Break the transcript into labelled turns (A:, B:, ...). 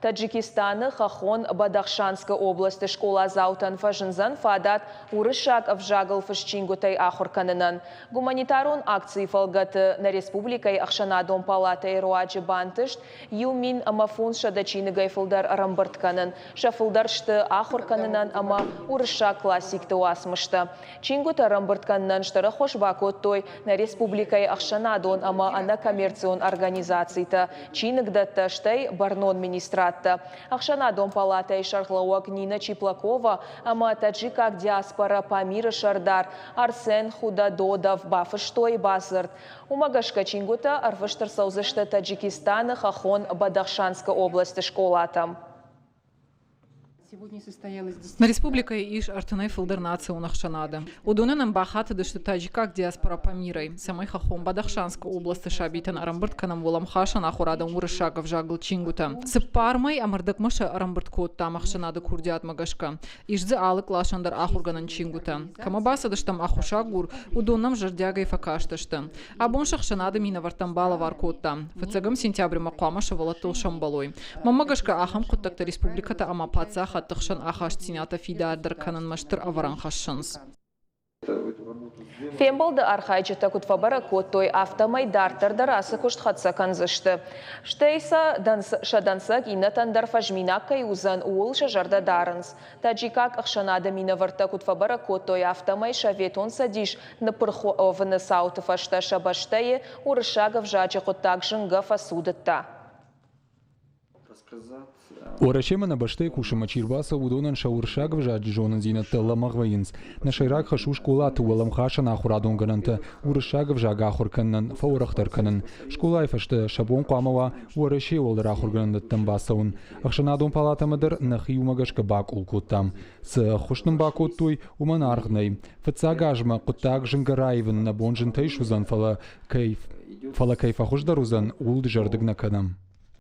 A: Таджикистаны хӕххон Бадахшанскы областы скъоладзаутӕн фӕзындзӕн фадат уырыссаг ӕвзагыл фыст чингуытӕй ахуыр кӕнынӕн. Гуманитарон акцийы фӕлгӕты нӕ республикӕйы ӕхсӕнадон палатӕйы руаджы бантыст 1500 чиныгӕй фылдӕр ӕрӕмбырд кӕнын. Сӕ фылдӕр сты ахуыр кӕнынӕн ӕмӕ уырыссаг классикты уацмыстӕ. Чингуытӕ ӕрӕмбырд кӕнынӕн стыр ӕххуыс бакодтой нӕ республикӕйы ӕхсӕнадон ӕмӕ ӕнӕкоммерцион организацитӕ, чиныгдӕттӕ, стӕй бӕрнон министрадтӕ. Ӕхсӕнадон палатӕйы сӕргълӕууӕг Нина Чиплакова ӕмӕ таджикаг диаспорӕ Памиры сӕрдар Арсен Худадодов бафыстой бадзырд. Уымӕ гӕсгӕ чингуытӕ ӕрвыст ӕрцӕудзысты Таджикистаны хӕххон Бадахшанскы областы скъолатӕм.
B: Нӕ республикӕйы ис ӕртынӕй фылдӕр национ ӕхсӕнады. Уыдонӕн ӕмбахатыдысты таджикаг диаспора Памирӕй, цӕмӕй хӕххон Бадахшанскы областы сабитӕн ӕрӕмбырд кӕнӕм уӕлӕмхасӕн ахуырадон уырыссаг ӕвзагыл чингуытӕ. Цыппар мӕй ӕмӕ ӕрдӕгмӕ сӕ ӕрӕмбырд кодтам ӕхсӕнады курдиатмӕ гӕсгӕ. Ис дзы алы къласӕн дӕр ахуыргӕнӕн чингуытӕ. Кӕмӕ бацыдыстӕм ӕххуысагур, уыдон нӕм зӕрдиагӕй фӕкастысты. Абон сӕ ӕхсӕнады минӕвӕрттӕн балӕвар кодта. Фыццӕгӕм сентябрьмӕ хъуамӕ сывӕллӕттыл сӕмбӕлой. Мӕнмӕ гӕсгӕ, ахӕм хъуыддӕгтӕ республикӕтӕ ӕмӕ паддзахадты хсӕн ахастдзинӕдтӕ фидардӕр кӕнынмӕ стыр ӕвӕрӕн хӕссынц.
A: Фембӕлды архайджытӕ куыд фӕбӕрӕг кодтой, афтӕмӕй дарддӕр дӕр ацы куыст хӕццӕ кӕндзысты. Стӕй сӕ сӕ дӕнцӕг иннӕтӕн дӕр фӕзминаг кӕй уыдзӕн, ууыл сӕ зӕрдӕ дарынц. Таджикаг ӕхсӕнады минӕвӕрттӕ куыд фӕбӕрӕг кодтой, афтӕмӕй Советон Цӕдис ныппырх уӕвыны цауты фӕстӕ сӕ бӕстӕйы уырыссаг ӕвзаджы хъуыддаг зынгӕ фӕцудыдта.
C: Уӕрӕсемӕ нӕ бӕстӕйы кусынмӕ чи рбацӕуы, уыдонӕн сӕ уырыссаг ӕвзаджы зонындзинӕдтӕ лӕмӕгъ вӕййынц. Нӕ сӕйраг хӕс у скъолаты уӕлӕмхасӕн ахуырадон гӕнӕнтӕ уырыссаг ӕвзаг ахуыр кӕнынӕн фӕуӕрӕхдӕр кӕнын. Скъолайы фӕстӕ сӕ бон хъуамӕ уа Уӕрӕсейы уӕлдӕр ахуыргӕнӕндӕттӕм бацӕуын. Ӕхсӕнадон палатӕмӕ дӕр нӕхи уымӕ гӕсгӕ бакъул кодтам. Цы ӕххуыс нын бакодтой, уымӕн аргъ нӕй. Фыццаг азмӕ хъуыддаг зынгӕ раивын нӕ бон зынтӕй суыдзӕн, фӕлӕ кӕй фӕхуыздӕр уыдзӕн, ууыл дызӕрдыг нӕ кӕнӕм.